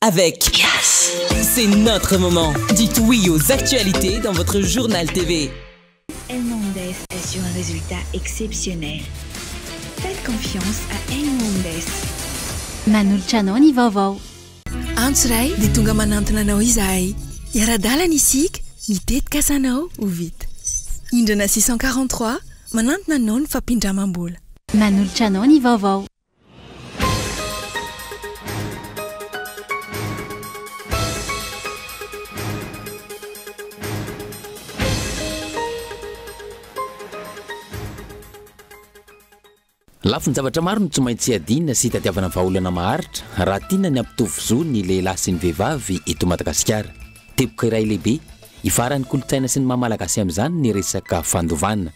Avec Yes. C'est notre moment. Dites oui aux actualités dans votre journal TV. Hernandez assure un résultat exceptionnel. Faites confiance à Hernandez. Manolotra anao ny vaovao. Antso iray dia tonga manantona anao izahay. Hiara-dalana isika, ny tetikasanao ho vita. Indrana 643, manantona anao ny fampindramam-bola. Manolotra anao ny vaovao. Lafin-javatra maro no tsy maintsy iadiana sy hitadiavana vahaolana maharitra raha tiana ny hampitovy zo ny lehilahy sy ny vehivavy eto Madagasikara. Teboka iray lehibe ifaharan'ny kolontsaina sy ny maha Malagasy amin'izany ny resaka fandovana.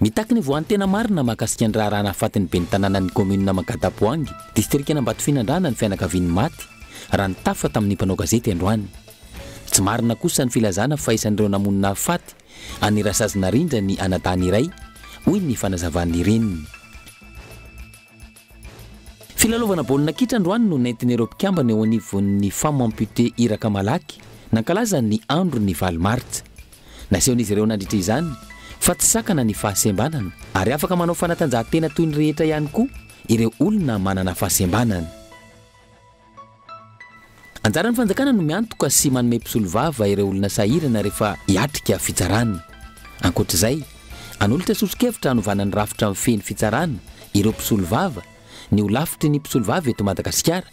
Mitaky ny voantena marina mahakasika ny raharaha nahafaty ny ben'ny tanànan'ny kaominina Mankadapoangy, distrikan'Ambatofinandrahana ny fianakavian'ny maty, raha nitafa tamin'ny mpanao gazety androany. Tsy marina kosa ny filazana fa isan'ireo namono nahafaty an'i Rasazy Narindra ny anadahiny iray, hoy ny fanazavan'ny reniny. Filalaovana baolina kitra androany no nentin'ireo mpikambana eo anivon'ny Femmes Amputées Iraka Malaky nankalaza ny andron'ny valo martsa. Nasehon'izy ireo nandritra izany fa tsy sakana ny fahasembanana ary afaka manao fanatanjahantena toy ny rehetra ihany koa ireo olona manana fahasembanana. Anjaran'ny fanjakana no miantoka sy manome mpisolovava ireo olona sahirana rehefa hiatrika fitsarana. Ankoatra izay, hanolotra soso-kevitra hanovana ny rafitra mifehy ny fitsarana ireo mpisolovava, ny holafitry ny mpisolovava eto Madagasikara,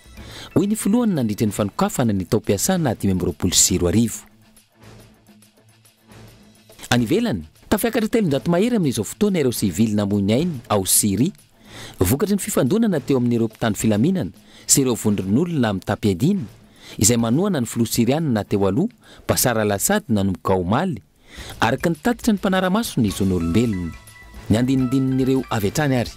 hoy ny filohany nandritra ny fanokafana ny taom-piasana 2025. Any ivelany, tafiakatra 300 mahery amin'izao fotoana ireo sivily namoy ny ainy ao Syria, vokatry ny fifandonana teo amin'ireo mpitandro filaminana sy ireo vondron'olona mitam-piadiana izay manohana ny filoha Syriana teo aloha Bashar al-Assad nanomboka omaly, araka ny tatitra ny mpanara-maso ny zon'olombelona. Ny andinindinin'ireo avy hatrany ary.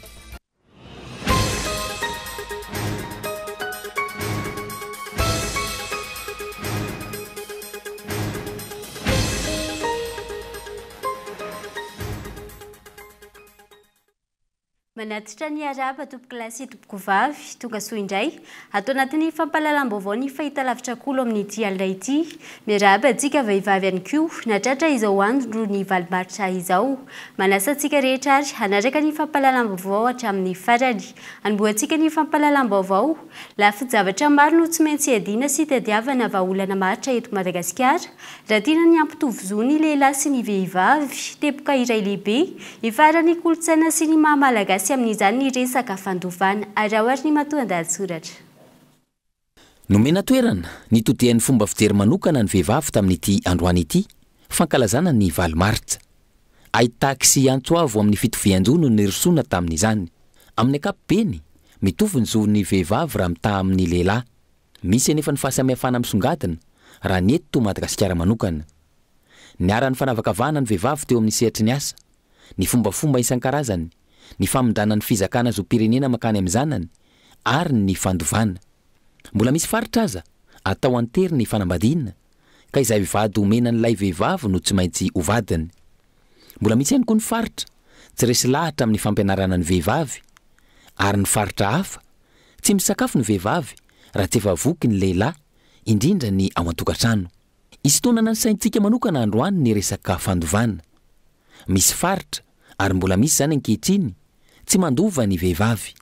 Manatitra ny arahaba tompokolahy sy tompokovavy, tonga soa indray ato anatin'ny fampahalalam-baovao ny fahitalavitra kolo amin'ity alina ity. Miarahaba antsika vehivavy ihany koa nahatratra izao andro ny valo martsa izao. Manasa antsika rehetra ary hanaraka ny fampahalalam-baovao hatramin'ny farany. Hanombohantsika ny fampahalalam-baovao. Lafin-javatra maro no tsy maintsy iadiana sy tadiavana vahaolana maharitra eto Madagasikara raha tiana ny hampitovy zo ny lehilahy sy ny vehivavy. Teboka iray lehibe ifaharan'ny kolontsaina sy ny maha Malagasy amin'izany ny resaka fandovana. Araho ary ny matoandahatsoratra. Nomena toerana, nitodian'ny fomba fijery manokana ny vehivavy tamin'ity androany ity, fankalazana ny valo martsa. Haitaky sy hiantso avo amin'ny fitovian-jo no nirosoana tamin'izany. Amin'ny ankapobeny, mitovy ny zon'ny vehivavy raha mitaha amin'ny lehilahy. Misy anefa ny fahasamihafana misongadina, raha ny eto Madagasikara manokana. Niharan'ny fanavakavahana ny vehivavy teo amin'ny sehatry ny asa, ny fombafomba isan-karazany, ny famindrana ny fizakana zom-pirenena mankany amin'ny zanany, ary ny fandovana. Mbola misy faritra aza atao an-tery ny fanambadiana ka izay vady omena an'ilay vehivavy no tsy maintsy ho vadiny. Mbola misy ihany koa ny faritra tsy resy lahatra amin'ny fampianarana ny vehivavy ary ny faritra hafa tsy misakafo ny vehivavy raha tsy efa voky ny lehilahy, indrindra ny ao an-tokantrano. Hisintonana ny saintsika manokana androany ny resaka fandovana. Misy faritra, ary mbola misy izany ankehitriny, tsy mandova ny vehivavy.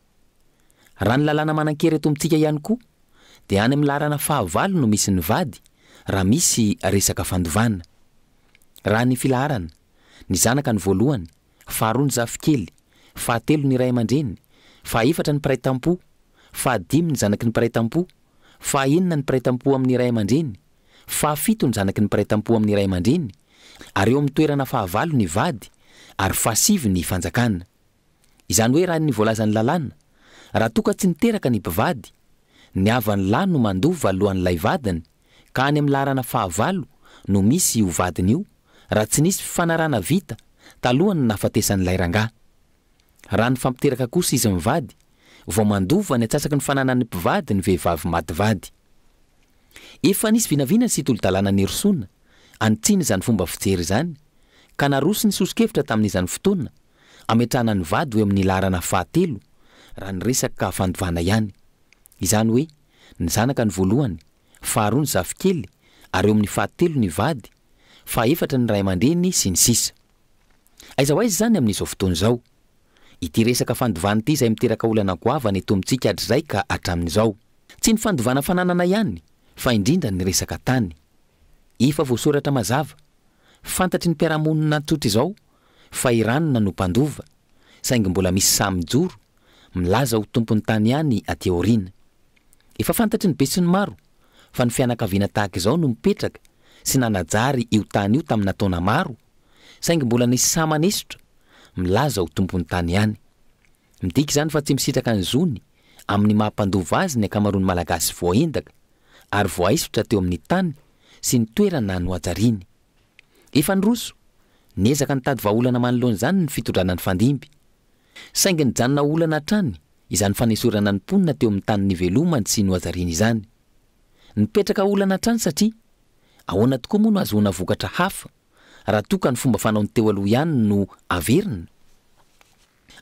Raha ny lalàna manan-kery eto amintsika ihany koa, dia any amin'ny laharana fahavalo no misy ny vady raha misy resaka fandovana. Raha ny filaharana, ny zanaka no voalohany, faharoa ny zafikely, fahatelo ny ray aman-dreny, fahaefatra ny mpiray tampo, fahadimy ny zanaky ny mpiray tampo, fahaenina ny mpiray tampo amin'ny ray aman-dreny, fahafito ny zanaky ny mpiray tampo amin'ny ray aman-dreny, ary eo amin'ny toerana fahavalo ny vady, ary fahasivy ny fanjakana. Izany hoe raha ny voalazan'ny lalàna, raha toa ka tsy niteraka ny mpivady, ny havan'ny lahy no mandova alohan'ilay vadiny, ka any amin'ny laharana fahavalo no misy io vadiny io raha tsy nisy fifanarahana vita talohan'ny nahafatesan'ilay rangahy. Raha nifampiteraka kosa izy mivady, vao mandova ny antsasaky ny fananan'ny mpivady ny vehivavy maty vady. Efa nisy vinavina sy tolo-dalàna nirosoana hanitsiana izany fomba fijery izany, ka naroso ny soso-kevitra tamin'izany fotoana hametrahana ny vady ho eo amin'ny laharana fahatelo raha ny resaka fandovana ihany. Izany hoe, ny zanaka no voalohany, faharoa ny zafikely, ary eo amin'ny fahatelo ny vady, fahaefatra ny ray aman-dreny, sy ny sisa. Aiza ho aiza izany amin'izao fotoana izao? Ity resaka fandovana ity izay miteraka olana goavana eto amintsika hatrizay ka hatramin'izao. Tsy ny fandovana fananana ihany fa indrindra ny resaka tany. Efa voasoratra mazava, fantatry ny mpiara-monina tsotra izao fa i Ranona no mpandova, saingy mbola misy sahy mijoro, milaza ho tompon'ny tany ihany aty aoriana. Efa fantatry ny besinimaro fa ny fianakaviana tahaka izao no mipetraka sy nanajary io tany io tamina taona maro, saingy mbola nisy sahy manesotra, milaza ho tompon'ny tany ihany. Midika izany fa tsy misitraka ny zony amin'ny maha mpandova azy ny ankamaroan'ny Malagasy voaendaka ary voaisotra teo amin'ny tany sy ny toerana nohajariany. Efa niroso, niezaka nitady vahaolana manoloana izany ny fitondrana nifandimby. Saingy nijanona ho olana hatrany izany fanesorana ny mponina teo amin'ny tany nivelomany sy nohajariany izany. Nipetraka olana hatrany satria ahoana tokoa moa no ahazoana vokatra hafa raha toa ka ny fomba fanaony teo aloha ihany no averina?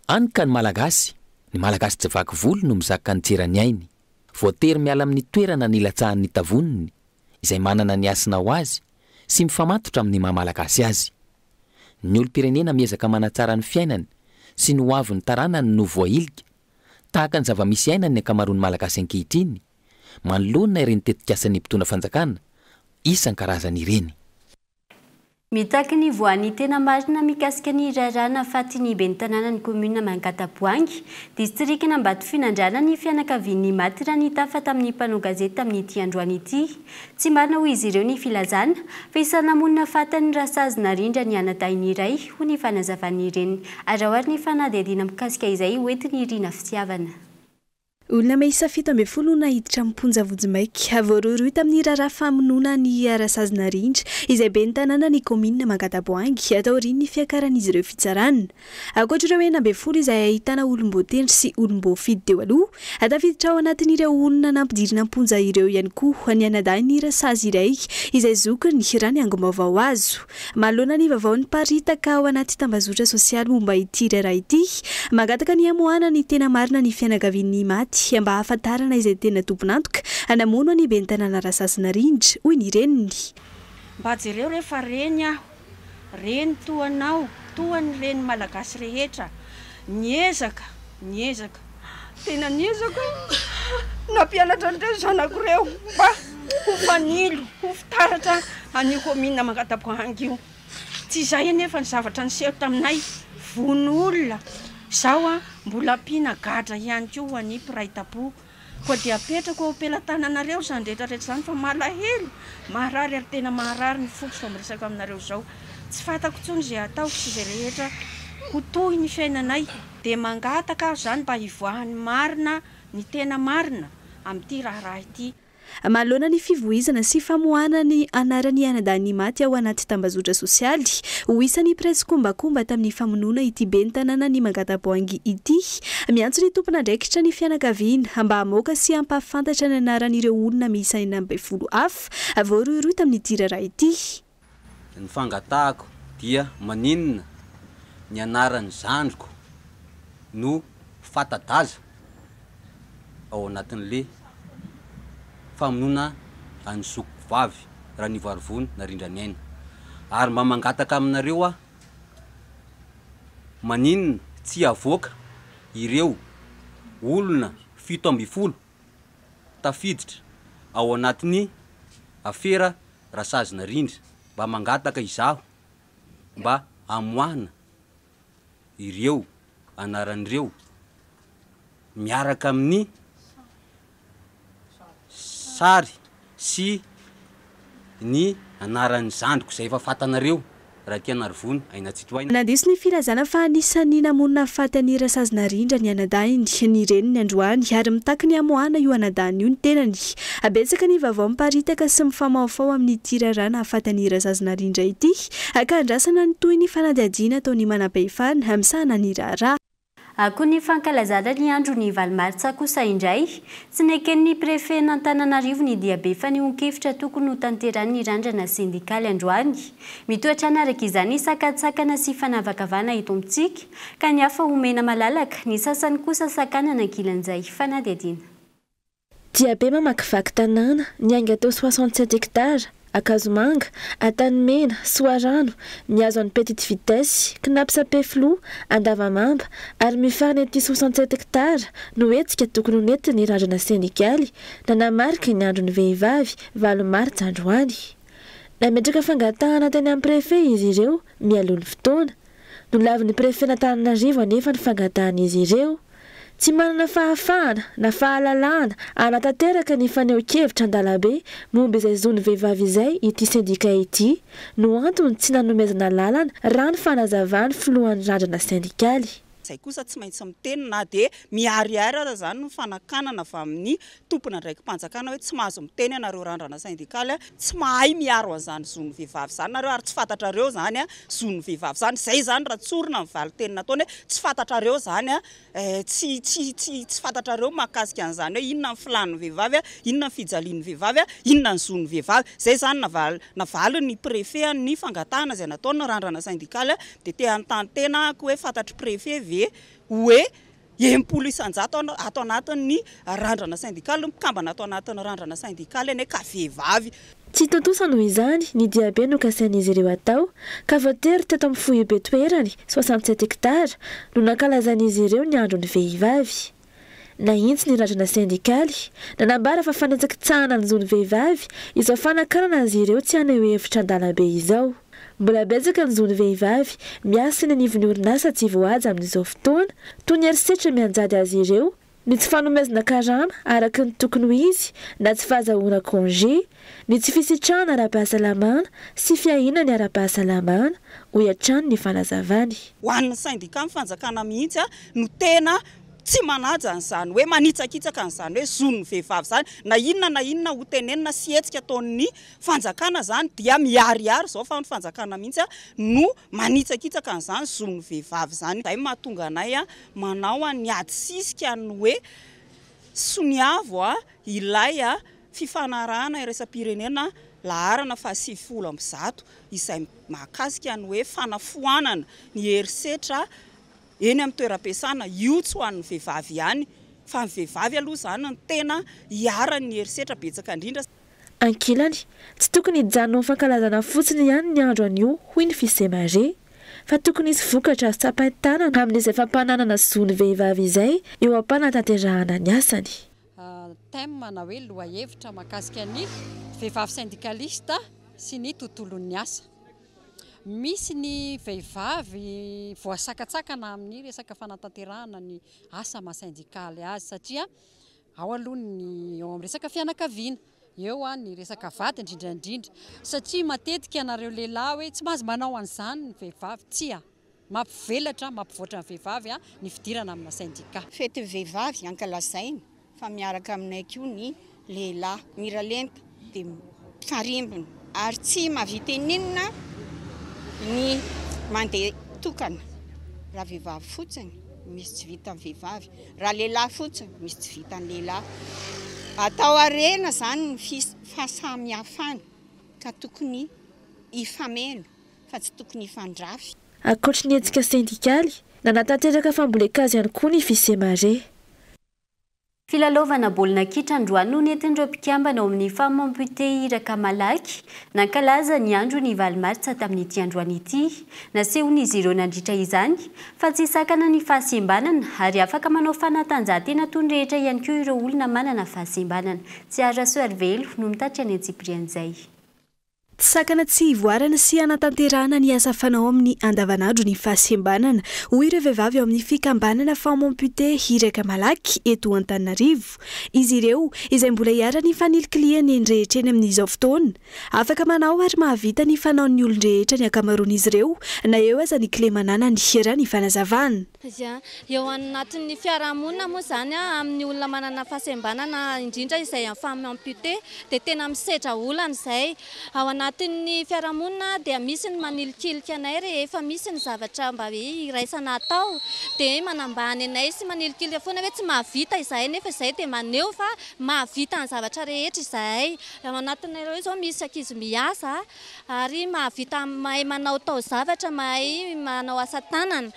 Any ka ny Malagasy, ny Malagasy tsy vaky volo no mizaka ny tseran'ny ainy. Voatery miala amin'ny toerana nilatsahan'ny tavoniny, izay manana ny hasina ho azy sy mifamatotra amin'ny maha Malagasy azy. Ny olom-pirenena miezaka manatsara ny fiainany sy ny ho avin'ny taranany no voahilika, tahaka ny zava-misy iainan'ny ankamaroan'ny Malagasy ankehitriny, manoloana ireny tetikasan'ny mpitondra fanjakana isan-karazany ireny. Mitaky ny voan'ny tena marina mikasika ny raharaha nahafaty ny ben'ny tanànan'ny kaominina Mankataboahangy, distrikan'Ambatofinandrahana ny fianakavian'ny maty raha nitafa tamin'ny mpanao gazety tamin'ity androany ity. Tsy marina hoy izy ireo ny filazana fa isan'ny namono nahafaty an'i Rasazy Narindra ny anadahiny iray, hoy ny fanazavan'ny reniny. Araho ary ny fanadihadiana mikasika izay hoentin'i Rina Fitiavana. Olona miisa 17 no naiditra am-ponja vonjimaika, voarohirohy tamin'ny raharaha famonoana an'i Rasazy Narindra, izay ben'ny tanànan'ny kaominina Mangataboahangy, taorian'ny fiakaran'izy ireo fitsarana. Ankoatra ireo 16 izay ahitana olom-boatendry sy olom-boafidy teo aloha, tafiditra ao anatin'ireo olona nampidirina am-ponja ireo ihany koa ny anadahin'i Rasazy iray, izay zokiny, raha ny angom-baovao azo. Manoloana ny vaovao niparitaka ao anaty tambazotra sosialy momba ity raharaha ity, mangataka ny hamoahana ny tena marina ny fianakavian'ny maty mba hahafantarana izay tena tompon'antoka namono an'i Ben'ny tanàna Rasasy Narindra, hoy ny reniny. Mba jereo re fa reny aho, reny toa anao, toa ny reny malagasy rehetra, niezaka, niezaka, tena niezaka nampianatra an'ireo zanako ireo mba ho fanilo, ho fitaratra an'io kaominina Mangataboahangy io. Tsy izay anefa ny zavatra niseho taminay, vono olona, izao mbola ampiana gadra ihany koa ho an'ny mpiray tampo. Koa dia apetrako eo am-pelatananareo izany rehetra rehetra izany fa malahelo, maharary ary tena maharary ny foko izao miresaka aminareo izao. Tsy fantako intsony izay hataoko sy izay rehetra ho tohin'ny fiainanay. Dia mangataka aho izany mba hivoahan'ny marina, ny tena marina amin'ity raharaha ity. Manoloana ny fivoizana sy famoahana ny anaran'ny anadahin'ny maty ao anaty tambazotra sosialy ho isan'ny mpiray tsikombakomba tamin'ny famonoana ity ben'ny tanànan'i Mangataboahangy ity, miantso ny tompon'andraikitra ny fianakaviana mba hamoaka sy hampahafantatra ny anaran'ireo olona miisa 16 hafa voarohirohy tamin'ity raharaha ity. Ny fangatahako dia maninona ny anaran'ny zandriko no fata-daza ao anatin'le famonoana an'i zokiko vavy Ranivoarivony Narindraniaina. Ary mba mangataka aminareo aho maninona tsy avoaka ireo olona 17 tafiditra ao anatin'ny afera Rasazy Narindra, mba mangataka izaho mba amoahana ireo anaran'ireo miaraka amin'ny sary sy ny anaran'ny zandriko izay efa fantanareo. Ratianarivony, Aina Tsitohaina. Nandiso ny filazana fa anisan'ny namono nahafaty an'i Rasazy Narindra ny anadahiny, ny reniny androany, ary mitaky ny hamoahana io anadahiny io ny tenany. Betsaka ny vaovao miparitaka sy mifamahofaho amin'ity raharaha nahafaty an'i Rasazy Narindra ity, ka andrasana ny tohin'ny fanadihadiana ataon'ny manampahefana misahana ny raharaha. Akon'ny fankalazana ny andron'ny 8 martsa kosa indray, tsy neken'ny prefen'Antananarivo ny diabe fanehoan-kevitra tokony ho tanterahin'ny randrana sendikaly androany. Mitohy hatrany araka izany ny sakantsakana sy fanavakavahana eto amintsika, ka ny hafa omena malalaka, ny sasany kosa sakanana ankilan'izay fanadihadiana. Diabe mamakivaky tanàna, niainga teo 67 hectares, Ankazomanga, Antanimena, Soarano, mihazo an'i Petite Vitesse, Cnaps Ampefiloha, Andavamamba ary mifarana ety 67 hectares no hetsika tokony ho nentin'ny randrana sendikaly nanamarika ny andron'ny vehivavy valo martsa androany. Nametraka fangatahana teny amin'ny Préfet izy ireo mialoha ny fotoana. Nolavin'ny Prefen'Antananarivo anefa ny fangatahan'izy ireo. Tsy manana fahafahana na fahalalahana hanatanteraka ny fanehoan-kevitra an-dalambe momba izay zon'ny vehivavy izay ity sendika ity no antony tsy nanomezana lalana raha ny fanazavan'ny filohan'ny randrana sendikaly. Izay kosa tsy maintsy miteny na dia miharihary aza izany ny fanakanana avy amin'ny tompon'andraiki-panjakana hoe tsy mahazo miteny ianareo randrana sendikaly, tsy mahay miaro an'izany zon'ny vehivavy izany nareo ary tsy fantatrareo izany zon'ny vehivavy izany. Izay izany raha tsorina ny valin-teny nataony hoe tsy fantatrareo izany, tsy tsy tsy tsy fantatrareo mahakasika an'izany hoe inona ny filàn'ny vehivavy, inona ny fijalian'ny vehivavy, inona ny zon'ny vehivavy. Izay izany naval- navalin'ny préfet ny fangatahana izay nataony ny randrana sendikaly dia te hanontany tena aho hoe fantatr'i préfet ve hoe 60% ato anatin'ny randrana sendikaly, ny mpikambana ato anatin'ny randrana sendikaly anie ka vehivavy. Tsy tontosa noho izany ny diabe nokasain'izy ireo hatao ka voatery teto amin'ny foibe toerany, 67 hectares, no nankalazan'izy ireo ny andron'ny vehivavy. Nahitsy ny randrana sendikaly, nanambara fa fanitsakitsahana ny zon'ny vehivavy izao fanakanana azy ireo tsy haneho hevitra an-dalambe izao. Mbola betsaka ny zon'ny vehivavy miasa eny anivon'ny orinasa tsy voahaja amin'izao fotoana, toy ny herisetra mianjady azy ireo, ny tsy fanomezana karama araka ny tokony ho izy na tsy fahazahoana congé, ny tsy fisitrahana ara-pahasalamana sy fiahiana ny ara-pahasalamana, hoy hatrany ny fanazavany. Ho an'ny sendikà ny fanjakana mihitsy no tena tsy manaja an'izany hoe manitsakitsaka an'izany hoe zon'ny vehivavy izany, na inona na inona ho tenenina sy hetsika ataon'ny fanjakana izany dia miharihary izao fa ny fanjakana mihitsy no manitsakitsaka an'izany zon'ny vehivavy izany. Izay no mahatonga anay manao ny ady sisika ny hoe soniavo ilay fifanarahana iraisam-pirenena laharana faha 190 izay mahakasika ny hoe fanafoanana ny herisetra eny amin'ny toeram-piasana, io tsy ho an'ny vehivavy ihany fa ny vehivavy aloha izany no tena iharan'ny herisetra betsaka indrindra. Ankilany, tsy tokony hijanona ho fankalazana fotsiny ihany ny andro anio hoy ny Fisemare, fa tokony hisy vokatra azo tsapain-tanana amin'izay fampananana zo ny vehivavy izay eo am-panatanterahana ny asany. Thème na hoe lohahevitra mahakasika ny vehivavy syndikalista sy ny tontolon'ny asa. Misy ny vehivavy voasakatsakana amin'ny resaka fanatanterahana ny asa maha syndikaly azy satria ao aloha ny eo amin'ny resaka fianakaviana, eo ny resaka vady indrindra indrindra satria matetika ianareo lehilahy hoe tsy mahazo manao an'izany ny vehivavy, tsia, mampivelatra, mampivoatra ny vehivavy ny fidirana amina sendika. Fetin'ny vehivavy ankalazaina fa miaraka aminay koa ny lehilahy. Miralenta dia mifarimbona ary tsy mahavita ininona ny mandeha tokana. Raha vehivavy fotsiny, misy tsy vitan'ny vehivavy. Raha lehilahy fotsiny, misy tsy vitan'ny lehilahy. Atao harena izany ny fahasamihafana ka tokony hifameno fa tsy tokony hifandrafy. Ankoatry ny hetsika sendikaly, nanatanteraka fambolen-kazo ihany koa ny Fisemare. Filalaovana baolina kitra androany no nentin'ireo mpikambana ao amin'ny Femmes Amputées Iraka Malaky nankalaza ny andron'ny valo martsa tamin'ity androany ity. Nasehon'izy ireo nandritra izany fa tsy sakana ny fahasembanana ary afaka manao fanatanjahantena toy ny rehetra ihany koa ireo olona manana fahasembanana. Tsiaro Rasoarivelo no mitatitra ny antsipirian'izay. Tsy sakana tsy hivoarana sy hanatanterahana ny asa fanao amin'ny andavanandro ny fahasembanana, hoy ireo vehivavy ao amin'ny fikambanana Femmes Amputées Iraka Malaky eto Antananarivo. Izy ireo, izay mbola iharan'ny fanilikilihana eny rehetra eny amin'izao fotoana. Afaka manao ary mahavita ny fanaon'ny olon-drehetra ny ankamaroan'izy ireo, na eo aza ny kilema ananany, raha ny fanazavana. Ia. Eo anatin'ny fiarahamonina moa izany amin'ny olona manana fahasembanana indrindra izay amin'ny femme amputée dia tena misedra olana izay. Ao anatin'ny. anatin'ny fiarahamonina dia misy ny manilikilika anay rehefa misy ny zavatra mba hoe iraisana atao dia manambany anay sy manilikilika foana hoe tsy mahavita izahay, nefa izahay dia maneho fa mahavita ny zavatra rehetra izahay. Ao anatin'ireo izao misy ankizy miasa ary mahavita mahay manao taozavatra, mahay manao asa tanana.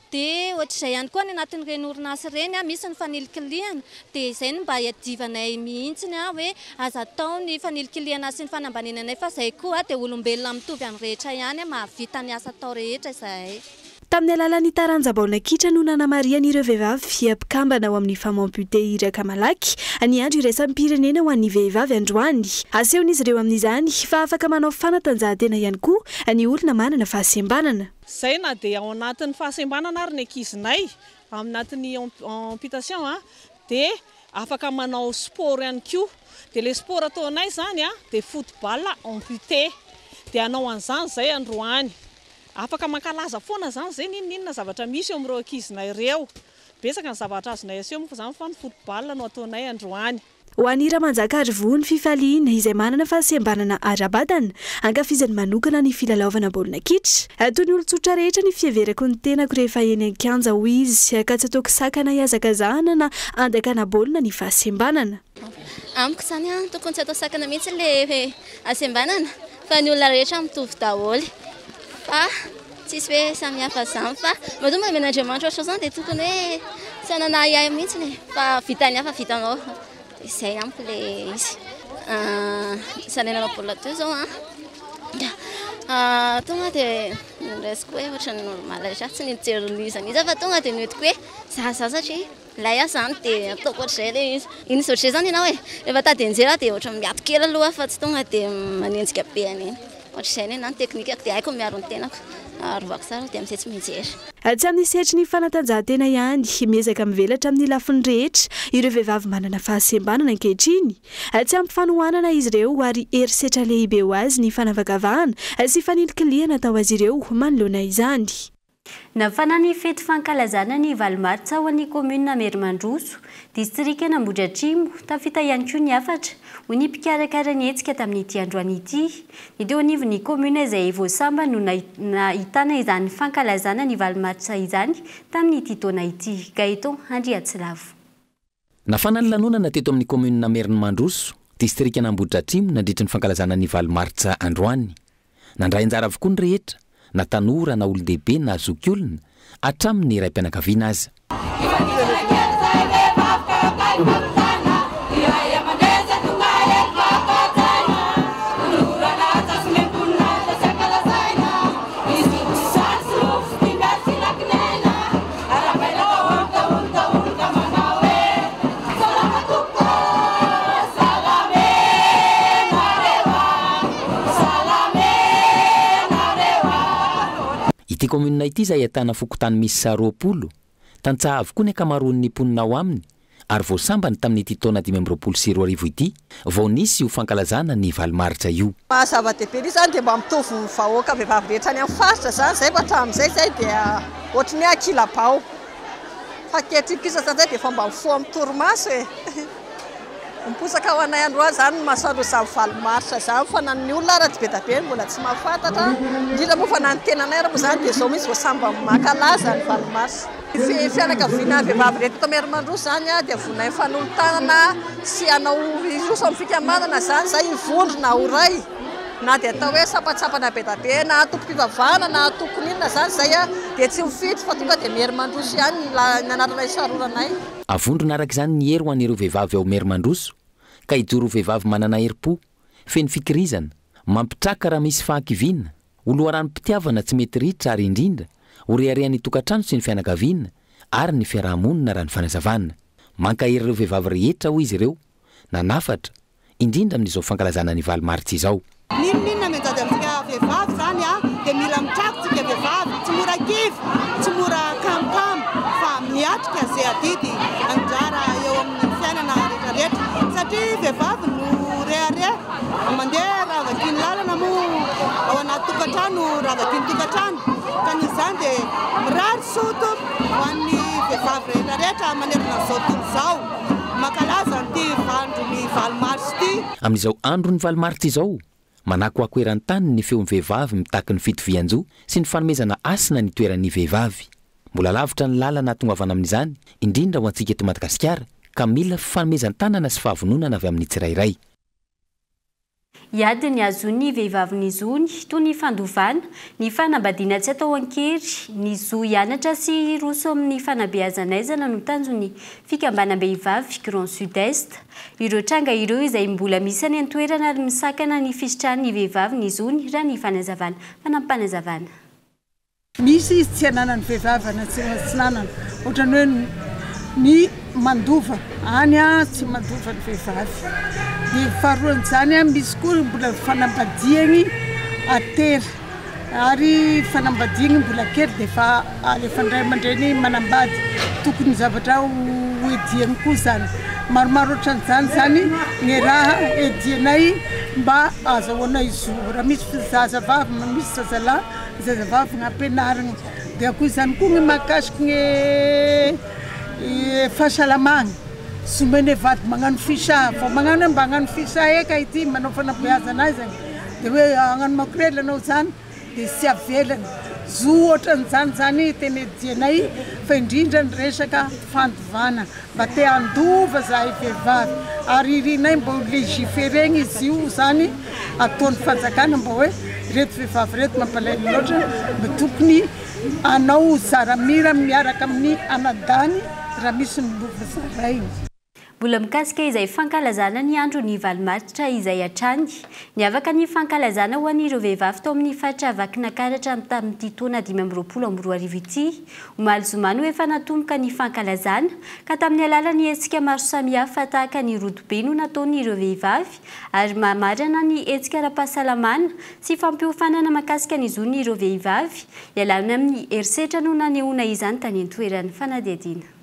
Dia ohatr'izay ihany koa any anatin'ireny orinasa ireny, misy ny fanilikilihana. Dia izay no mba iadivanay mihitsy hoe aza atao ny fanilikilihana sy ny fanambanina anay fa izahay koa dia olombelona mitovy amin'ny rehetra ihany, mahavita ny asa atao rehetra izahay. Tamin'ny alalan'ny taranja baolina kitra no nanamarihan'ireo vehivavy mpikambana ao amin'ny Femmes Amputées Iraka Malaky ny andro iraisam-pirenena ho an'ny vehivavy androany. Asehon'izy ireo amin'izany fa afaka manao fanatanjahantena ihany koa ny olona manana fahasembanana. Izay na dia ao anatin'ny fahasembanana ary ny ankizinay anatin'ny amputation dia afaka manao sport ihany koa. Dia ilay sport ataonay izany dia football amputé. Dia hanao an'izany izay androany. Afaka mankalaza foana izany izay n'inon'inona zavatra misy eo amin'ireo ankizinay ireo. Betsaka ny zavatra azonay aseho moa fa izany fa ny football no ataonay androany. Ho an'i Ramanjakarivony Fifaliana izay manana fahasembanana ara-batana, ankafizany manokana ny filalaovana baolina kitra. Toy ny olon-tsotra rehetra ny fiheverako ny tenako rehefa eny an-kianja, hoy izy, ka tsy ataoko sakana hihazakazahana na handakana baolina ny fahasembanana. Amiko izany an, tokony tsy atao sakana mihitsy ilay hasembanana fa ny olona rehetra mitovy daholo fa tsisy hoe samy hafa izany fa matoa nomen'Andriamanitra ohatr'izao izany dia tokony hoe tsy hanana ahiahy mihitsy e, fa vitan'ny hafa vitanao, izay amiko ilay izy. Isan'ny nanao baolina teo izao an, tonga dia noraisiko hoe ohatran'ny normal izaho tsy nijery n'iza n'iza fa tonga dia noentiko hoe za za satria Ilay aho izany dia ataoko ohatr'izay ilay izy. Iny izy ohatr'izay izany ianao e. Rehefa tady hianjera aho dia ohatran'ny miato kely aloha aho fa tsy tonga dia manenjika be an'iny. Ohatr'izay ny anahy ny teknikako dia haiko ny miaro ny tenako. Arovako tsara dia amin'izay tsy mianjera. Tsy amin'ny sehatry ny fanatanjahantena ihany, miezaka mivelatra amin'ny lafiny rehetra ireo vehivavy manana fahasembanana ankehitriny. Tsy ampy fanohanana izy ireo ary herisetra lehibe ho azy ny fanavakavahana sy fanilikilihana atao azy ireo manoloana izany. Nafana ny fety fankalazana ny 8 martsa ho an'ny kaominina Merimandroso, distrikan'Ambohidratrimo. Tafita ihany koa ny hafatra, hoy ny mpikarakara ny hetsika tamin'ity androany ity. Ny teo anivon'ny kaominina izay vao sambany no nahitana izany fankalazana ny 8 martsa izany tamin'ity taona ity. Gaëtan Andriatsilavo. Nafana ny lanonana teto amin'ny kaominina Merinimandroso, distrikan'Ambohidratrimo nandritry ny fankalazana ny 8 martsa androany. Nandray anjara avokoa ny rehetra, na tanora na olon-dehibe na zokiolona, hatramin'ny raim-pianakaviana aza. Ity kaominina ity izay ahitana fokontany miisa 20, tantsaha avokoa ny ankamaroan'ny mponina ao aminy ary vao sambany tamin'ity taona 2025 ity vao nisy io fankalazana ny 8 martsa io. Maha zava-dehibe an'io izany dia mba mitovy ny vahoaka vehivavy rehetra any amin'ny faritra izany izay fa hatramin'izay izay dia ohatry ny hoe ankilabao fa ankehitriny kosa izany izay dia efa mba mifoha amin'ny torimaso e! Miposaka ho anay androany izany ny masoandro izany 8 marsa izany fa na ny olona ara tsy be dia be no mbola tsy mahafantatra, indrindra moa fa na ny tenanay ara moa izany dia izao mihitsy vao sambany mankalaza ny 8 marsa. Ny fianakaviana vehivavy rehetra eto Merimandroso izany dia vonay mifanolo-tanana sy hanao hiroso amin'ny fikambanana izany izay hivondrona ho iray na dia atao hoe sampantsampana be dia be na antokom-pivavahana na antokon'inona izany izay dia tsy mifidy fa tonga dia Merimandroso ihany ny anarana isaroranay. Avondrona araka izany ny hery ho an'ireo vehivavy ao Merimandroso ka hijoro ho vehivavy manana herim-po, feno fikirizana, mampitraka raha misy fahakiviana, ho loharanom-pitiavana tsy mety ritra ary indrindra ho reharehan'ny tokantrano sy ny fianakaviana ary ny fiaraha-monina raha ny fanazavana. Mankahery ireo vehivavy rehetra hoy izy ireo nanafatra, indrindra amin'izao fankalazana ny 8 martsa izao. N'inon'inona mianjady amintsika vehivavy izany dia mila mitrako tsika vehivavy, tsy mora kivy, tsy mora kamokamo fa miatrika ze adidy anjara eo amin'ny fiainana retraretra satria vehivavy no rehareha mandeha raha vakiany lalana moa ao anaty tokantrano raha vakiany tokantrano ka noho izany dia mirary soa tompoko ho an'ny vehivavy retraretra manerana an'izao tontolo izao mankalaza an'ity andron'ny 8 marsa ity. Amin'izao andron'ny 8 martsa izao, Manakoako eran-tany ny feon'ny vehivavy mitaky ny fitovian-jo sy ny fanomezana hasina ny toeran'ny vehivavy. Mbola lavitra ny lalana hahatongavana amin'izany, indrindra ho antsika eto Madagasikara, ka mila fifanomezan-tanana sy fahavononana avy amin'ny tsirairay. Hiady ny hahazoan'ny vehivavy ny zony, toy ny fandovana, ny fanambadiana tsy atao an-kery, ny zo hianatra sy hiroso amin'ny fanabeazan'aizana no tanjon'ny fikambanam-behivavy Grand Sud Est. Ireo tranga ireo izay mbola misy any an-toerana ary misakana ny fisitrahan'ny vehivavy ny zony, raha ny fanazavana. Fanampim-panazavana. Misy izy tsy ananan'ny vehivavy any atsinanana, ohatran'ny hoe ny mandova, any tsy mandova ny vehivavy. Dia faharoan'izany misy koa mbola fanambadiany atery ary fanambadiany mbola kely dia efa alefan'ny ray aman-dreny manambady, tokony zavatra ho ediany koa izany. Maromaro ohatran'izany izany ny raha edianay mba ahazahoanay zo, raha misy zazavavy misy zazalahy. Zazavavy gn'ampianarigny de akoa izany koa ny mahakasiky ny fahasalamagna, tsy omena vady magnano fisa vao magnano hoe mba hagnano fisa eka ity manao fanabeazana azy de hoe hagnano makorely anao zany de tsy avelany, zo ohatran'izany zany tena iadianay fa indrindra ny resaka fandovana. Mba te handova zahay vehivavy ary irinay mba ho legiferegny izy io zany ataony fanjakana mba hoe reto vehivavy reto mampalahelo loatra mba tokony hanao zaramira miaraka amin'ny anadany raha misy ny lova zarainy. Mbola mikasika izay fankalazana ny andron'ny valo martsa izay hatrany. Niavaka ny fankalazana ho an'ireo vehivavy tao amin'ny faritra Vakinakaratra tamin'ity taona 2025 ity. Omaly zoma no efa natomboka ny fankalazana, ka tamin'ny alalan'ny hetsika maro samihafa tahaka ny rodobe no nataon'ireo vehivavy, ary mamarana ny hetsika ara-pahasalamana sy fampiofanana mahakasika ny zon'ireo vehivavy ialana amin'ny herisetra no nanehoana izany tany an-toerana. Fanadihadiana.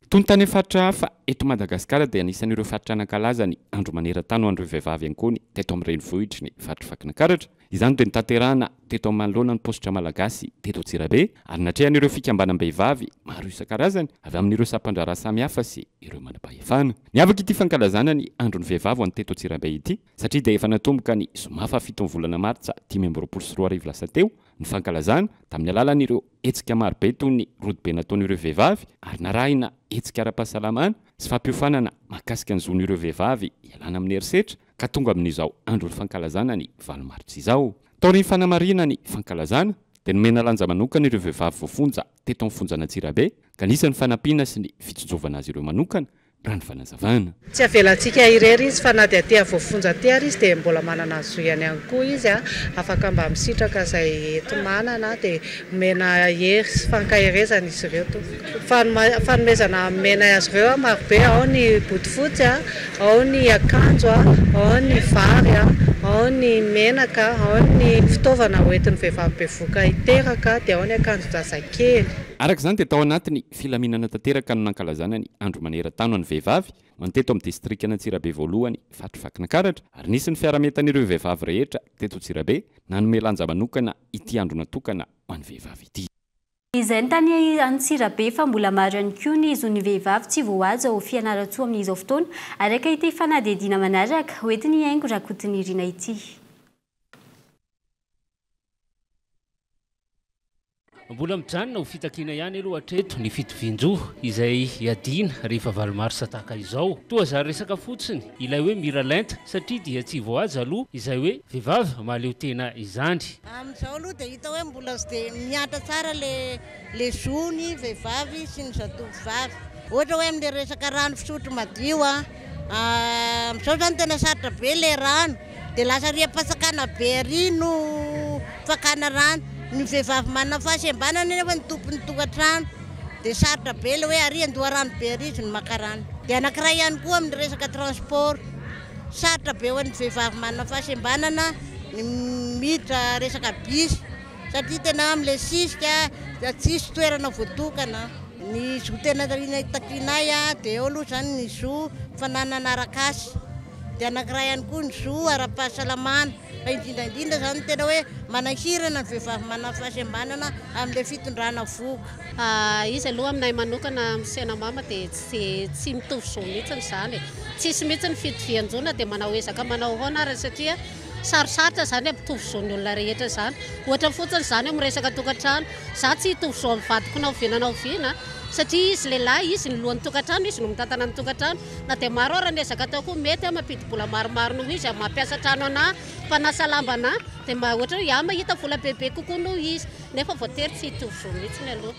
Toy ny tany amin'ny faritra hafa eto Madagasikara dia anisan'ireo faritra nankalaza ny andro maneran-tany ho an'ireo vehivavy ihany koa ny teto amin'ny renivohitry ny faritr'i Vakinankaratra. Izany dia notanterahana teto amin'ny manoloana ny paositra malagasy teto Antsirabe ary natrehan'ireo fikambanam-behivavy maro isan-karazany avy amin'ireo sampan-draharaha samihafa sy ireo manam-pahefana. Niavaka ity fankalazana ny andron'ny vehivavy ho an'ny teto Antsirabe ity satria dia efa natomboka ny zoma fahafiton'ny volana martsa 2025 lasa teo ny fankalazana tamin'ny alalan'ireo hetsika marobe toy ny rodobe nataon'ireo vehivavy ary narahina hetsika ara-pahasalamana sy fampiofanana mahakasika ny zon'ireo vehivavy hialana amin'ny herisetra ka tonga amin'izao andron'ny fankalazana ny valo martsa izao. Taorian'ny fanamarihana ny fankalazana dia nomena lanja manokana ireo vehivavy voafonja teto amin'ny fonjan'Antsirabe ka nisy ny fanampiana sy ny fitsinjovana azy ireo manokana raha ny fanazavana. Tsy avelantsika irery izy fa na dia aty voafonja aty ary izy dia mbola manana zo ihany ihany koa izy afaka mba misitraka izay enti-manana dia omena hery sy fankaherezana izy ireo tompoko. Fanomezana omenay azy ireo marobe, ao ny bodofotsy, ao ny akanjo, ao ny vary, ao ny menaka, ao ny fitaovana hoentin'ny vehivavy bevohoka hiteraka dia ao ny akanjon-jazakely. Araka izany dia tao anatin'ny Filaminana tanteraka no nankalazana ny Andro maneran-tany ho an'ny vehivavy, ho an'ny teto amin'ny distrikan'Antsirabe voalohany, faritry Vakinankaratra, ary nisy ny fiara-mientan'ireo vehivavy rehetra teto Antsirabe nanome lanja manokana ity andro natokana ho an'ny vehivavy ity. Izay ny tany Antsirabe fa mbola maro ihany koa ny zon'ny vehivavy tsy voahaja ao Fianarantsoa amin'izao fotoana, araka ity fanadihadiana manaraka hoentin'i Haingo Rakotonirina ity. Mbola mijanona ho fitakiana ihany aloha hatreto ny fitovian-jo izay iadiana rehefa valo marsa tahaka izao. Toa zary resaka fotsiny ilay hoe miralenta satria dia tsy voahaja aloha izay hoe vehivavy mahaleo tena izany. Amin'izao aloha dia hita hoe mbola tsy dia mihatra tsara ilay zo ny vehivavy sy ny zatovovavy. Ohatra hoe amin'ilay resaka rano fisotro madio, amin'izao izany tena sarotra be ilay rano. Dia lasa ary am-pasakana be ary no fakana rano. Ny vehivavy manana fahasembanana nefa ny tompon'ny tokantrano. Dia sarotra be ilay hoe ary an-doharano be ary izy no maka rano. Dia anankiray ihany koa amin'ny resaka transport. Sarotra be ho an'ny vehivavy manana fahasembanana ny miditra resaka bus satria tena amin'ilay sisika tsisy toerana voatokana. Ny zo tena takianay dia eo aloha izany ny zo fananana arak'asa. Dia anankiray ihany koa ny zo ara-pahasalamana, fa indrindra indrindra izany tena hoe manahirana ny vehivavy manana fahasembanana amin'ilay fitondrana vohoka. Izy aloha aminay manokana amin'ny Senamama dia tsy tsy mitovy zo mihitsy izany e. Tsisy mihitsy ny fitovian-jo na dia manao ezaka manao ahoana ary satria Sarosarotra izany hampitovy zo ny olona rehetra izany. Ohatra fotsiny izany eo amin'ny resaka tokantrano. Izaho tsy hitovy zo amin'ny vadiko na oviana na oviana satria izy lehilahy, izy no lohan'ny tokantrano, izy no mitantana ny tokantrano. Na dia maro ara ny ezaka ataoko, mety aho mampidi-bola maromaro noho izy amin'ny mampiasa trano anà, mpanasa lamba anà, dia mba ohatra hoe izaho mahita vola bebe kokoa noho izy. Nefa voatery tsy hitovy zo mihitsy aloha.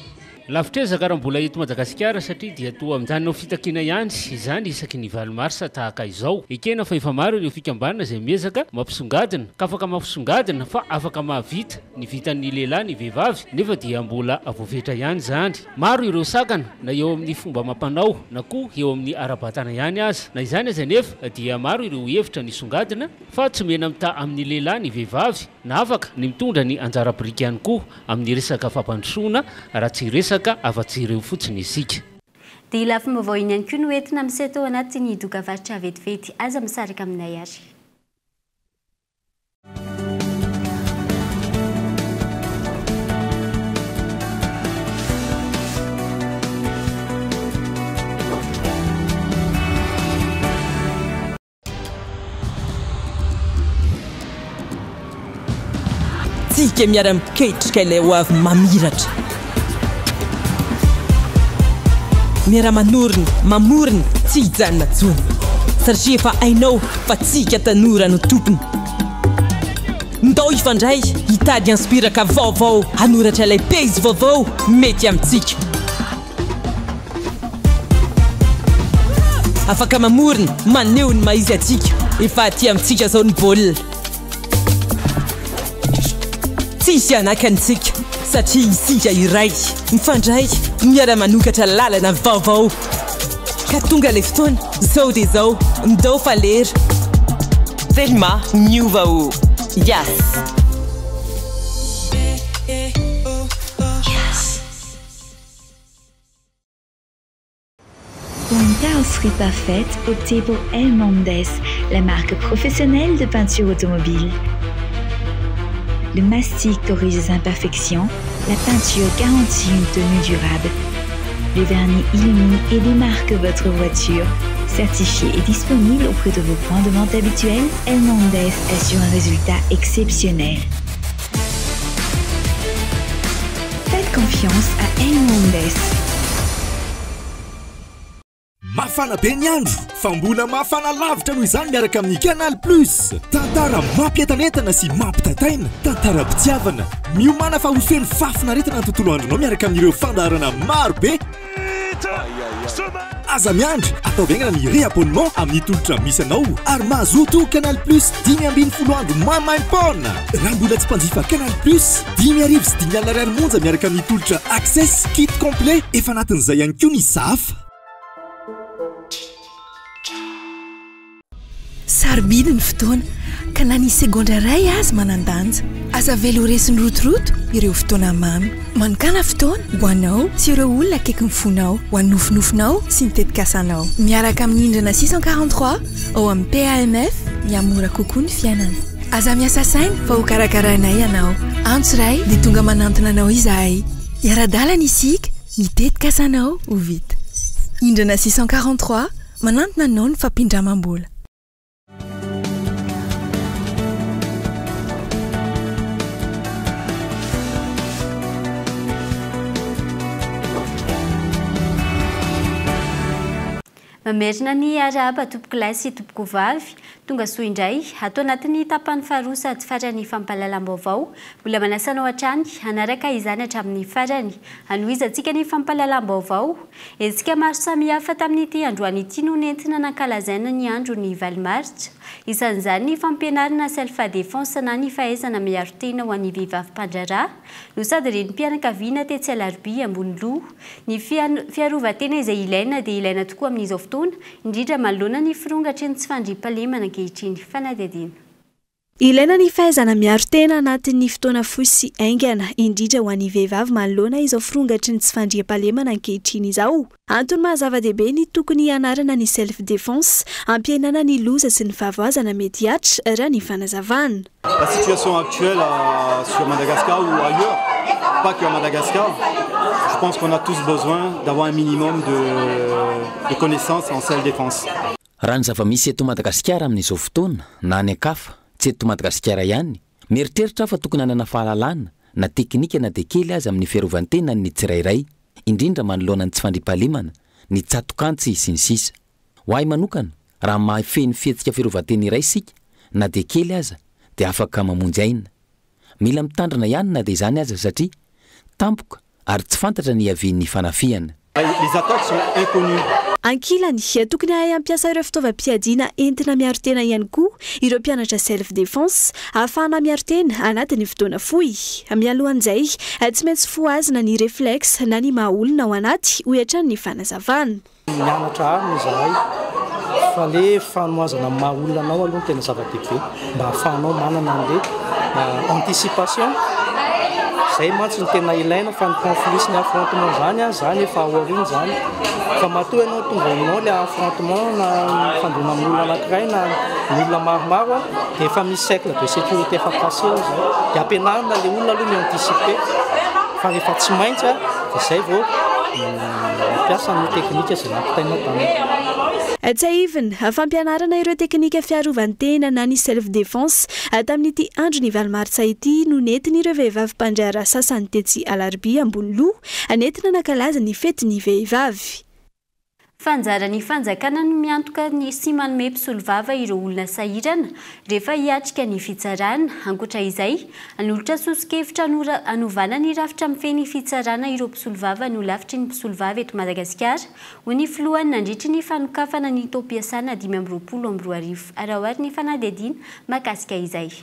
Lavitr'ezaka raha mbola eto Madagasikara satria dia toa mijanona ho fitakiana ihany izany isaky ny valo marsa tahaka izao. Ekena fa efa maro ireo fikambanana izay miezaka mampisongadina ka afaka mampisongadina fa afaka mahavita ny vitan'ny lehilahy ny vehivavy nefa dia mbola voafetra ihany izany. Maro ireo sakana na eo amin'ny fomba amam-panao na koa eo amin'ny ara-batana ihany aza. Na izany aza anefa dia maro ireo hevitra nisongadina fa tsy mena-mitaha amin'ny lehilahy ny vehivavy na afaka ny mitondra ny anjara biriky ihany koa amin'ny resaka fampandrosoana raha tsy hiresaka afa-tsy ireo fotsiny isika. Dia lafim-baovao iny ihany koa no entina miseho tao anatin'ny dokavarotra vetivety. Aza misaraka aminay ary. Tsika miara-miketrika ilay ho avy mamiratra. Miara-manorina, mamorona, tsy hijanona intsony. Satria efa hainao fa tsika tanora no tompony. Ndao hifandray, hitady inspiraka vaovao, hanoratra ilay pejy vaovao mety amintsika. Afaka mamorona, maneho ny maha izy antsika. Efa aty amintsika izao ny baolina. Tsy hisy hanakana isika satria isika iray, mifandray, miara-manokatra lalana vaovao. Ka tonga ilay fotoana, izao dia izao, ndao fa lera. Telma miova o! Yas! Pour une carrosserie parfaite, optez pour Elmondes, la marque professionnelle de peinture automobile. Le mastic corrige les imperfections, la peinture garantit une tenue durable. Le vernis illumine et démarque votre voiture. Certifié et disponible auprès de vos points de vente habituels, Elmondes assure un résultat exceptionnel. Faites confiance à Elmondes. Mafana be ny andro, fa mbola mafana lavitra noho izany miaraka amin'ny Canal Plus. Tantara mampientanentana sy mampitaintaina, tantaram-pitiavana. Miomàna fa ho feno fahafinaretana ny tontolo andronao miaraka amin'ireo fandaharana maro be. Aza miandry, ataovy haingana ny réabonnement amin'ny tolotra misy anao ary mazoto Canal Plus 15 andro maimaim-poana. Raha mbola tsy mpanjifa Canal Plus, 550 ariary monja miaraka amin'ny tolotra Access Kit Complet, efa anatin'izay ihany koa ny Zafa. Sarobidy ny fotoana, ka na ny segondra iray aza manan-danja. Aza avela ho resin'ny rotoroto ireo fotoana mamy. Manokàna fotoana ho anao sy ireo olona akaikin'ny fonao, ho an'ny nofinofinao sy ny tetikasanao. Miaraka amin'ny Indrana 643 ao amin'ny PAMF, mihamora kokoa ny fiainana. Aza miasa saina fa hokarakarainay ianao. Antso iray dia tonga manantona anao izahay. Hiara-dalana isika, ny tetikasanao ho vita. Indrana 643, Manantona anao ny fampindramam-bola. Mamerina ny arahaba tompokolahy sy tompokovavy, tonga soa indray ato anatin'ny tapany faharoa sady farany fampahalalam-baovao. Mbola manasa anao hatrany hanaraka izany hatramin'ny farany. Hanohizantsika ny fampahalalam-baovao. Hetsika maro samihafa tamin'ity androany ity no nentina nankalazaina ny andron'ny valo martsa. Isan'izany ny fampianarana self defense na ny fahaizana miaro tena ho an'ny vehivavy mpandraharaha no sady renim-pianakaviana tetsy Alarobia Amboniloha. Ny fiarovan-tena izay ilaina dia ilaina tokoa amin'izao fotoana, indrindra manoloana ny firongatry ny tsy fandriampahalemana ankehitriny. Fanadihadiana. Ilaina ny fahaizana miaro tena anatin'ny fotoana fohy sy haingana, indrindra ho an'ny vehivavy manoloana izao firongatry ny tsy fandriampahalemana ankehitriny izao. Antony maha zava-dehibe ny tokony hianarana ny self defense, hampihenana ny loza sy ny fahavoazana mety hihatra, raha ny fanazavana. La situation actuelle sur Madagascar ou ailleurs, pas que à Madagascar, je pense qu'on a tous besoin d'avoir un minimum de de connaissances en self défense. Raha ny zava-misy eto Madagasikara amin'izao fotoana na any an-kafa, tsy. Tsy eto Madagasikara ihany. Mieritreritra aho fa tokony hanana fahalalana na teknika na dia kely aza amin'ny fiarovan-tena ny tsirairay, indrindra manoloana ny tsy fandriampahalemana, ny tsatok'antsy sy ny sisa. Ho ahy manokana, raha mahafehy ny fihetsika fiarovan-tena iray isika, na dia kely aza, dia afaka mamonjy aina. Mila mitandrina ihany na dia izany aza satria tampoka ary tsy fantatra ny hiavian'ny fanafihana. Les attaques sont inconnues. Ankilany, tokony hahay hampiasa ireo fitaovam-piadiana entina miaro tena ihany koa ireo mpianatra self defense ahafahana miaro tena anatin'ny fotoana fohy. Mialohan'izay, tsy maintsy fohazina ny reflexe na ny maha olona ao anaty, hoy hatrany ny fanazavana. Mianatra arina izahay fa le fanohazana ny maha olona anao aloha no tena zava-dehibe mba ahafahanao manana an'le anticipation, zay mantsy no tena ilaina fa ny conflit sy ny affrontement zany an, zany efa ao aoriana zany fa matoa ianao tonga aminao le affrontement na mifandona amin'olona anankiray na ny olona maromaro an dia efa misy cercle de sécurité efa tracé ao zay dia ampianarina le olona aloha mi-anticiper fa rehefa tsy maintsy an dia zay vao Mampiasa ny teknika izay nampitaina taminy. Tsiahivina, fampianarana ireo teknika fiarovan-tena na ny self defense tamin'ity andron'ny valo martsa ity no nentin'ireo vehivavy mpandraharaha sasany tetsy Alarobia Amboniloha nentina nankalaza ny fetin'ny vehivavy. Fa anjaran'ny fanjakana ny miantoka ny sy manome mpisolovava ireo olona sahirana rehefa hiatrika ny fitsarana. Ankoatra izay, hanolotra soso-kevitra hanovana ny rafitra mifehy ny fitsarana ireo mpisolovava ny holafitry ny mpisolovava eto Madagasikara, hoy ny filohany nandritry ny fanokafana ny taom-piasana 2025. Araho ary ny fanadihadiana mahakasika izay.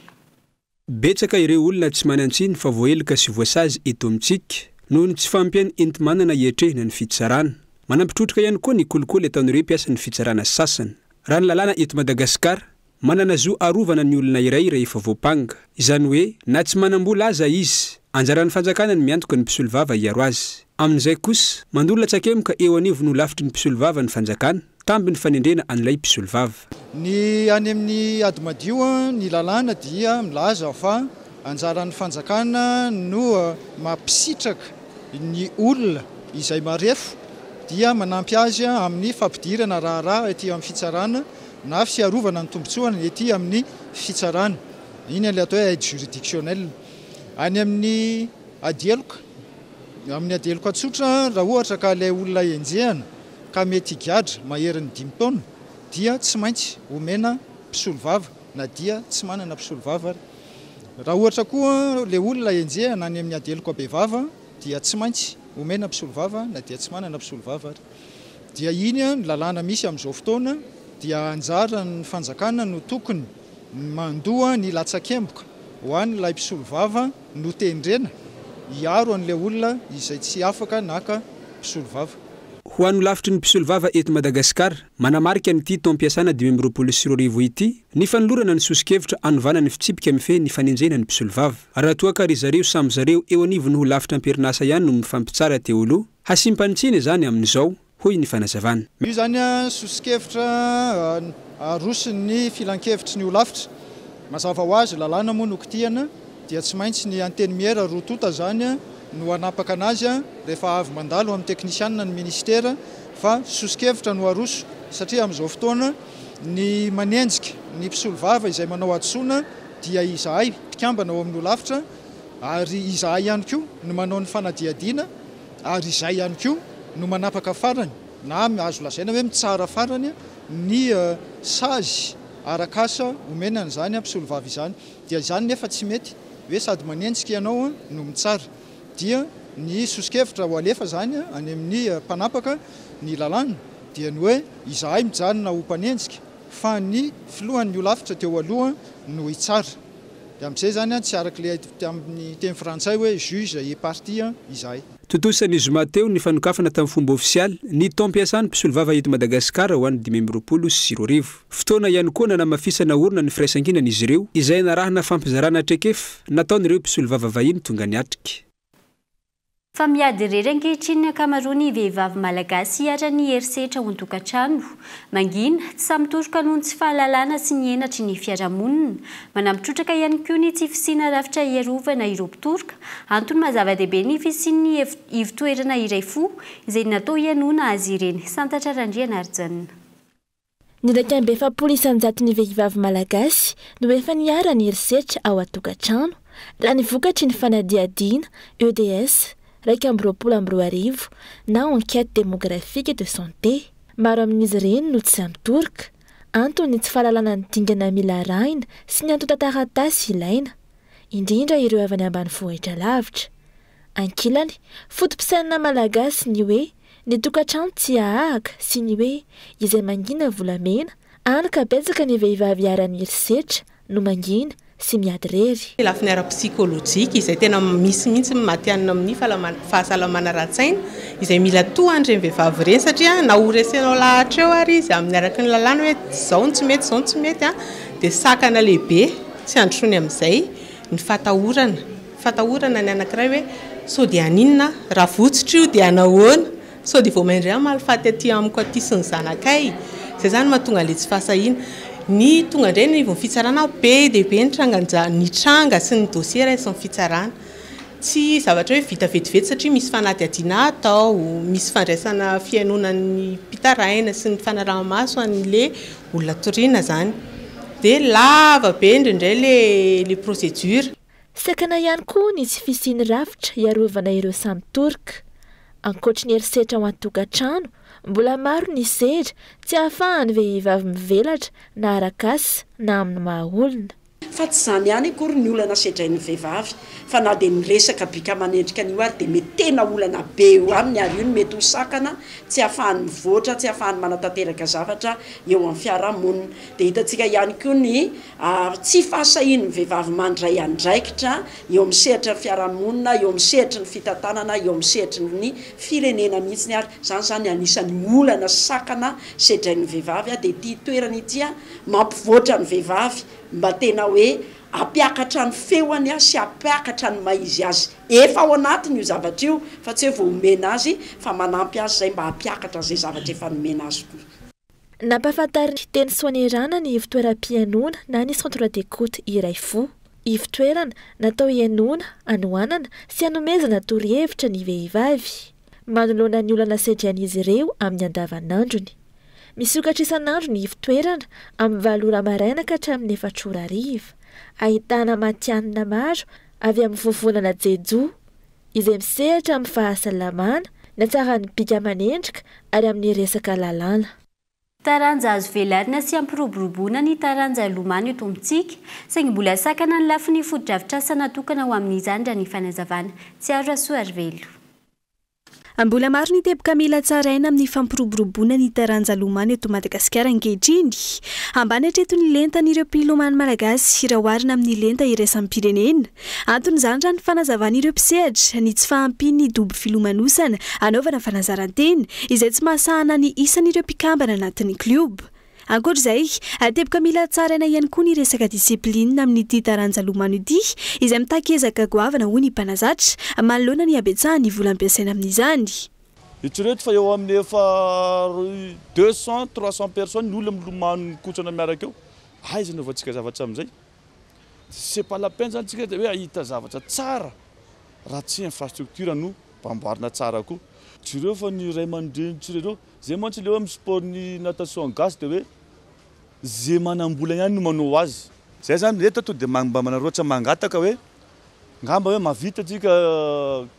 Betsaka ireo olona tsy manan-tsiny fa voaheloka sy voasazy eto amintsika noho ny tsy fahampian'ny enti-manana hiatrehina ny fitsarana. Manampy trotraka ihany koa ny kolikoly ataon'ireo mpiasan'ny fitsarana sasany. Raha ny lalàna eto Madagasikara, manana zo arovana ny olona iray rehefa voampanga. Izany hoe na tsy manam-bola aza izy, anjaran'ny fanjakana ny miantoka ny mpisolovava hiaro azy. Amin'izay kosa, mandoro latsakemboka eo anivon'ny holafitry ny mpisolovava ny fanjakana, tambin'ny fanendrena an'ilay mpisolovava. Ny any amin'ny ady madio, ny lalàna dia milaza fa anjaran'ny fanjakana no mampisitraka ny olona izay marefo dia manampy azy amin'ny fampidirana raharaha ety amin'ny fitsarana na fiarovana ny tombontsoany ety amin'ny fitsarana. Iny ilay atao hoe aide juridictionnelle. Any amin'ny ady heloka, amin'ny ady heloka tsotra, raha ohatra ka ilay olona enjehina ka mety higadra maherin'ny dimy taona dia tsy maintsy omena mpisolovava na dia tsy manana mpisolovava ary. Raha ohatra koa ilay olona enjehina any amin'ny ady heloka bevava dia tsy maintsy omena mpisolovava na dia tsy manana mpisolovava ary. Dia iny ny lalàna misy amin'izao fotoana dia anjaran'ny fanjakana no tokony mandoa ny latsakemboka ho an'ilay mpisolovava notendrena hiaro an'ilay olona izay tsy afaka naka mpisolovava. Ho an'ny holafitry ny mpisolovava eto Madagasikara, manamarika an'ity taom-piasana 2025 ity ny fanolorana ny soso-kevitra hanovana ny fitsipika mifehy ny fanenjehana ny mpisolovava. Raha toa ka ry zareo samy zareo eo anivon'ny holafitra am-perinasa ihany no mifampitsara teo aloha, hasiam-panitsiana izany amin'izao, hoy ny fanazavana. Io izany soso-kevitra aroson'ny filankevitry ny holafitra. Mazava ho azy, lalàna moa no kitihana dia tsy maintsy ny antenimiera roa tonta izany no hanapaka anazy rehefa avy mandalo amin'ny teknisianina ny minisitera fa soso-kevitra no aroso satria amin'izao fotoana ny manenjika ny mpisolovava izay manao hadisoana dia izahay mpikambana ao amin'ny holafitra ary izahay ihany koa no manao ny fanadihadiana ary izahay ihany koa no manapaka farany na azo lazaina hoe mitsara farany ny sazy arak'asa omena an'izany mpisolovava izany. Dia izany nefa tsy mety hoe sady manenjika ianao no mitsara. Dia ny soso-kevitra ho alefa izany any amin'ny mpanapaka ny lalàna dia ny hoe izahay mijanona ho mpanenjika fa ny filohan'ny holafitra teo aloha no hitsara. Dia amin'izay izany tsy araka ilay amin'ny teny frantsay hoe juge et partie izahay. Tontosa ny zoma teo ny fanokafana tamin'ny fomba ofisialy ny taom-piasan'ny mpisolovava eto Madagasikara ho an'ny 2025. Fotoana ihany koa nanamafisana orina ny firaisankinan'izy ireo, izay narahina fampizarana traikefa nataon'ireo mpisolovava vahiny tonga niatrika. Fa miady irery ankehitriny ny ankamaroan'ny vehivavy malagasy iharan'ny herisetra ao an-tokantrano. Mangina, tsy samy mitoroka noho ny tsy fahalalana sy ny henatry ny fiarahamonina. Manampy trotraka ihany koa ny tsy fisiana rafitra hiarovana ireo mpitoroka. Antony maha zava-dehibe ny fisian'ny ivontoerana iray fo, izay natao hihainoana azy ireny. Santatra Randrianarijaona. Ny 41 isan-jaton'ny vehivavy malagasy no efa niharan'ny herisetra ao an-tokantrano, raha ny vokatry ny fanadihadiana EDS 2021 na Enquête Démographique de Santé. Maro amin'izy ireny no tsy mitoroka, antony ny tsy fahalalana ny dingana mila arahina sy ny antontan-taratasy ilaina, indrindra ireo avy any ambanivohitra lavitra. Ankilany, foto-pisainana malagasy ny hoe ny tokantrano tsy ahahaka sy ny hoe izay mangina volamena, hany ka betsaka ny vehivavy iharan'ny herisetra no mangina sy miady irery. Lafiny ara-psikolojika izay tena misy mihitsy ny matihanina amin'ny fahasalamana ara-tsaina izay mila tohan'ireny vehivavy ireny satria na ho resenao lahatra eo ary izy amin'ny araky ny lalàna hoe izao no tsy mety, izao no tsy mety dia sakana lehibe tsy handrosoany amin'izay ny fatahorana. Fatahorana ny anankiray hoe sao dia haninona aho, raha votsotra io dia hanahoana, sao dia vao may indray hamaly faty aty amiko aty sy ny zanakay. Izay izany mahatonga an'ilay tsy fahasahiana. Ny tonga indray eny anivon'ny fitsarana, be dia be ny tranga ny tranga sy ny dossier raisin'ny fitsarana. Tsy zavatra hoe vita vetivety satria misy fanadihadiana atao, misy fandraisana fihainoana ny mpitaraina sy ny fanaraha-maso an'ilay olona toriana izany. Dia lava be indraindray ilay procédure. Sakana ihany koa ny tsy fisian'ny rafitra hiarovana ireo samy Torka. Ankoatry ny herisetra ao an-tokantrano, mbola maro ny sedra tsy ahafahan'ny vehivavy mivelatra na arak'asa na amin'ny maha-olona. Fa tsy izany ihany akory ny olana sedrain'ny vehivavy fa na dia ny resaka bika aman'endrika an'io ary dia mety tena olana be eo aminy ary io no mety ho sakana tsy ahafahany mivoatra, tsy ahafahany manatanteraka zavatra eo amin'ny fiarahamonina. Dia hitantsika ihany koa ny Ary tsy fahasahian'ny vehivavy mandray andraikitra eo amin'ny sehatry ny fiarahamonina, eo amin'ny sehatry ny fitantanana, eo amin'ny sehatry ny firenena mihitsy ary izany izany anisan'ny olana sy sakana sedrain'ny vehivavy dia ity toerana ity mampivoatra ny vehivavy mba tena hoe hampiakatra ny feony sy hampiakatra ny maha izy azy efa ao anatiny io zavatra io fa tsy hoe vao omena azy fa manampy azy izay mba hampiakatra izay zavatra efa nomena azy koa. Nampahafantarin'ny teny Soanierana ny ivontoeram-pihainoana na ny Centre d'écoute Iray Fo. Ivontoerana natao hihainoana, hanohanana sy hanomezana torohevitra ny vehivavy, manoloana ny olana sedrain'izy ireo amin'ny andavanandrony. Misokatra isan'andro ny ivontoerana amin'ny valo ora maraina ka hatramin'ny efatra ora hariva. Ahitana matihanina maro avy amin'ny vovonana Jejoo. izay misehatra amin'ny fahasalamana, ny hatsaran'ny bika aman'endrika ary amin'ny resaka lalàna. Taranja azo velarina sy ampiroboroboana ny taranja lomano eto amintsika, saingy mbola sakana ny lafiny fotodrafitrasa natokana ho amin'izany raha ny fanazavana. Tsiaro Rasoarivelo. Mbola maro ny teboka mila tsaraina amin'ny fampiroboroboana ny taranja lomano eto Madagasikara ankehitriny. Ambany hatreto ny lentan'ireo mpilomano malagasy raha oharina amin'ny lenta iraisam-pirenena. Anton'izany raha ny fanazavan'ireo mpisehatra, ny tsy fahampian'ny dobo filomanosana hanaovana fanazaran-tena, izay tsy mahasahana ny isan'ireo mpikambana anatin'ny klioba. Ankoatra izay, teboka mila tsaraina ihany koa ny resaka disiplinina amin'ity taranja lomano ity, izay mitaky ezaka goavana hoy ny mpanazatra, manoloana ny habetsahan'ny vola ampiasaina amin'izany. Eritrereto fa eo amin'ny efa 200, 300 personnes ny olona milomano mikotrana miaraka eo. Aiza no anaovantsika zavatra amin'izay? C'est pas la peine zany tsika hoe hahita zavatra tsara raha tsy infrastructure no amboarina tsara koa. Jereo fa ny ray aman-dreny tsirairay, zay mantsy le hoe amin'ny sport ny natation gasy de hoe ze manam-bola ihany no manao azy. Zay zany eto to de mba manararaotra mangataka hoe ngamba hoe mahavita tsika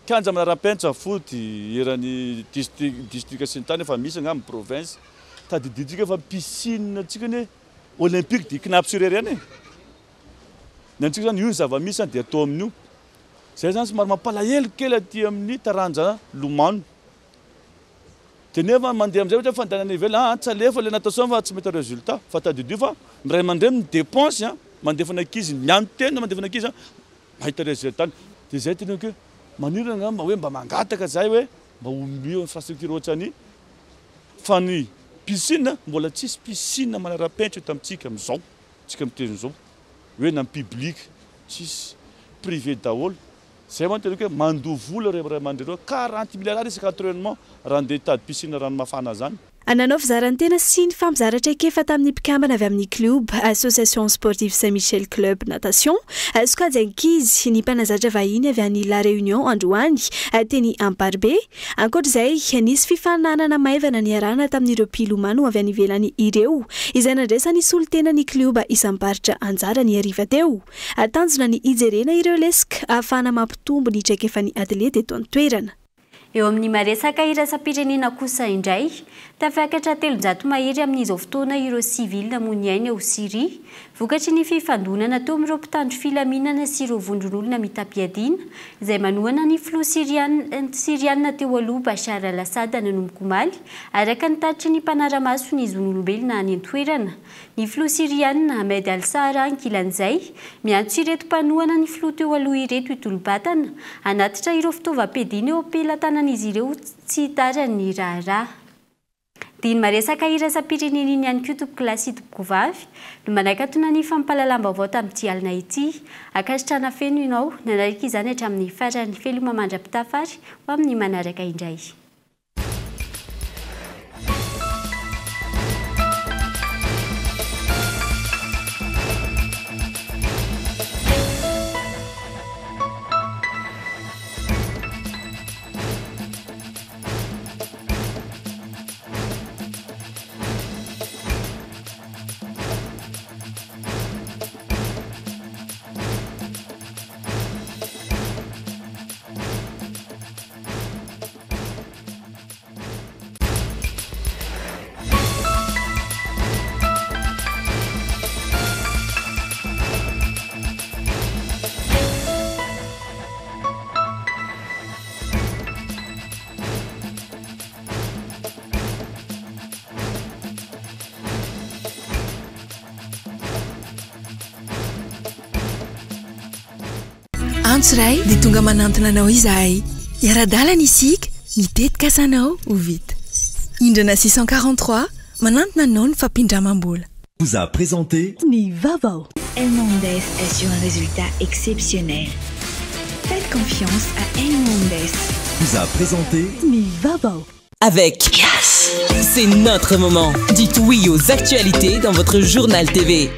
kianja manara-penitra foot eran'ny district district sy ny tany efa misy angamba province. Tadidintsika fa piscine tsika anie Olympique dia Cnaps irery ihany e! Ny antsika izany io ny zava-misy izany dia atao amin'io. Izay izany somary mampalahelo kely aty amin'ny taranja lomano. Dia nefa mandeha amin'izay ohatra hoe fandehanana any ivelany, ah tsy alefa ilay natation fa tsy mahita résultat. Fa tadidio fa ny ray aman-dreny mi-dépense an, mandefa ny ankizy, mianton-tena mandefa ny ankizy an, mahita résultat. Dia izay teneniko hoe maniry angamba hoe mba mangataka izahay hoe mba omeo infrastructure ohatran'ny Fa ny piscine, mbola tsisy piscine manara-penitra eto amintsika amin'izao tsika miteny izao, hoe na ny public tsisy, privé daholo. Zay mantsy teneniko hoe mandoa vola ireo ray aman-dreny ireo, 40 mille ariary isaka entrainement raha andeha hitady piscine rano mafana zany. Nanao fizaran-tena sy nifampizara traikefa tamin'ny mpikambana avy amin'ny klioba Association Sportive Saint Michel Club Natation, sokajy ankizy, ny mpanazatra vahiny avy any La Réunion androany, teny Amparibe. Ankoatra izay, nisy fifaninanana maivana niarahana tamin'ireo mpilomano avy any ivelany ireo, izay nandraisan'ny solontenan'ny klioba isam-paritra anjara ny hariva teo. Tanjona ny hijerena ireo lesoka ahafahana mampitombo ny traikefan'ny atleta eto an-toerana. Eo amin'ny maresaka iraisam-pirenena kosa indray, tafakatra 300 mahery amin'izao fotoana ireo sivily namoy ny ainy ao Syria, vokatry ny fifandonana teo amin'ireo mpitandro filaminana sy ireo vondron'olona mitam-piadiana izay manohana ny filoha Syriana teo aloha Bashar al-Assad nanomboka omaly, araka ny tatitry ny mpanara-maso ny zon'olombelona any an-toerana. Ny filoha Syriana, Ahmed al-Sahara ankilan'izay, miantso ireto mpanohana ny filoha teo aloha ireto hitolo-batana, hanatitra ireo fitaovam-piadiana eo am-pelatanan'izy ireo tsy hitaran'ny raharaha. Dia iny maresaka iraisam-pirenena iny ihany koa tompokolahy sy tompokovavy no manakatona ny fampahalalam-baovao tamin'ity alina ity. Ankasitrahana feno ianao nanaraka izany hatramin'ny farany. Veloma mandra-pitafa ary ho amin'ny manaraka indray. Antso iray dia tonga manantona anao izahay. Hiara-dalana isika, ny tetikasanao ho vita. Indrana 643, manantona anao ny fampindramam-bola. Vous a présenté. Ny vaovao. Elmondes assure un résultat exceptionnel. Faites confiance à Elmondes. Vous a présenté. Ny vaovao. Avec Yes, c'est notre moment. Dites oui aux actualités dans votre journal TV.